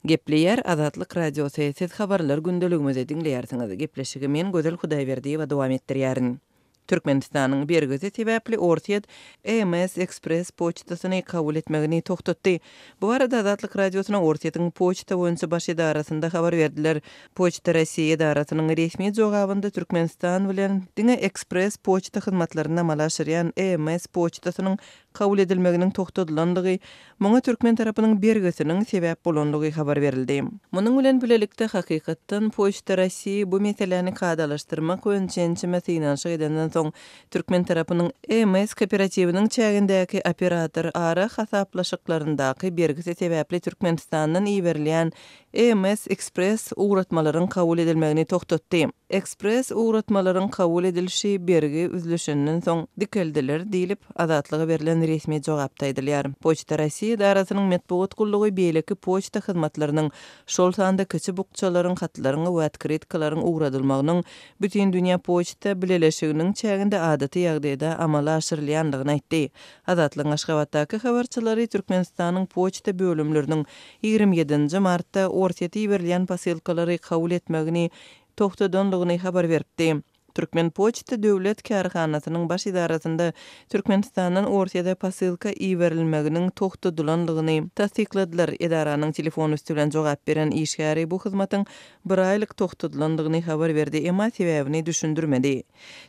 Gepleýär Azatlyk Radiosy, siz Habarlar gündeligimizi diňleýärsiňiz. Gepleşigi men Gözel Hudaýberdiýewa dowam etdirýärin. Türkmenistanyň bergisi sebäpli Orsýet EMS Express poçtasyny kabul etmegini togtatdy. Bu barada Azatlyk Radiosyna Orsýetiň poçta boýunça baş edarasynda habar berdiler. Poçta Rossiýa edarasynyň resmi jogabynda Türkmenistan bilen diňe ekspress poçta hyzmatlaryny amala aşyrýan EMS poçtasynyň kabul edilmeginiň togtadylandygy, muňa türkmen tarapynyň bergisiniň sebäp bolandygy habar berildi. Munuň bilen bilelikde, hakykatdan, Poçta Rossiýi bu meseläni kadalaşdyrmak boýunça ençeme synanyşyk edenden soň, türkmen tarapynyň EMS kooperatiwiniň çägindäki operator ara hasaplaşyklaryndaky bergisi sebäpli Türkmenistandan iberilýän EMS Express ugratmalaryň kabul edilmegini togtatdy. Ekspress ugratmalaryň kabul edilişi bergi üzlüşenden soň dikeldiler diýlip, Azatlyga berlen resmi jogapda aýdylýar. Poçta Rossiýa edarasynyň metbugat gullugy beýleki poçta hyzmatlarynyň, şol sanda kiçi bukjalaryň, hatlaryň we otkrytkalaryň ugradylmagynyň Bütindünýä poçta bileleşiginiň çäginde adaty ýagdaýda amala aşyrylýandygyny aýtdy. Azatlygyň Aşgabatdaky habarçylary Türkmenistanyň poçta bölümleriniň 27 nji martda Orsýete iberilýän posylkalary kabul etmegini togtadandygyny habar beripdi. Türkmenpoçta döwlet kärhanasynyň baş edarasynda Türkmenistandan Orsýete posylka iberilmeginiň togtadylandygyny tassykladylar. Edaranyň telefon üsti bilen jogap beren işgäri bu hyzmatyň bir aýlyk togtadylandygyny habar berdi, emma sebäbini düşündirmedi.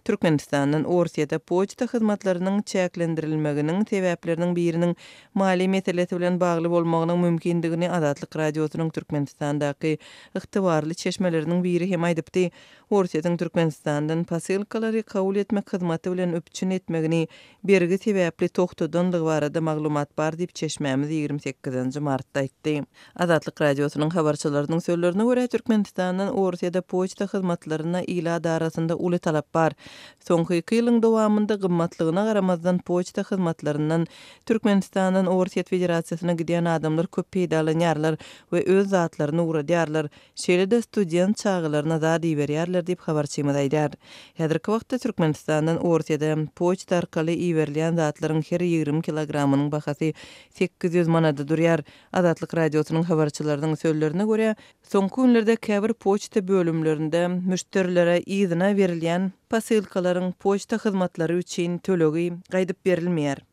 Türkmenistandan Orsýete poçta hyzmatlarynyň çäklendirilmeginiň sebäpleriniň biriniň maliýe meselesi bilen bagly bolmagynyň mümkindigini Azatlyk Radiosynyň Türkmenistandaky ygtybarly çeşmeleriniň biri hem aýdypdy. Orsýetiň Türkmenistandan posylkalary kabul etmek hyzmaty bilen üpjün etmegini bergi sebäpli togtadandygy barada maglumat bar diýip, çeşmämiz 28 nji martda aýtdy. Azatlyk Radiosynyň habarçylarynyň sözlerine görä, Türkmenistandan Orsýede poçta hyzmatlaryna ilat arasynda uly talap bar. Soňky iki ýylyň dowamynda gymmatlygyna garamazdan poçta hyzmatlaryndan Türkmenistandan Orsýet Federasiýasyna gidýän adamlar köp peýdalanýarlar we öz zatlaryny ugradýarlar, şeýle-de student çagalaryna zat iberýärler diýip, habarçymyz aýdýar. Häzirki wagtda Türkmenistandan Orsýede poçta arkaly iberilýän zatlaryň her 20 kilogramynyň bahasy 800 manada durýar. Azatlyk Radiosynyň habarçylarynyň sözlerine görä, soňky günlerde käbir poçta bölümlerinde müşderilere yzyna berilýän posylkalaryň poçta hyzmatlary üçin tölegi gaýdyp berilmeýär.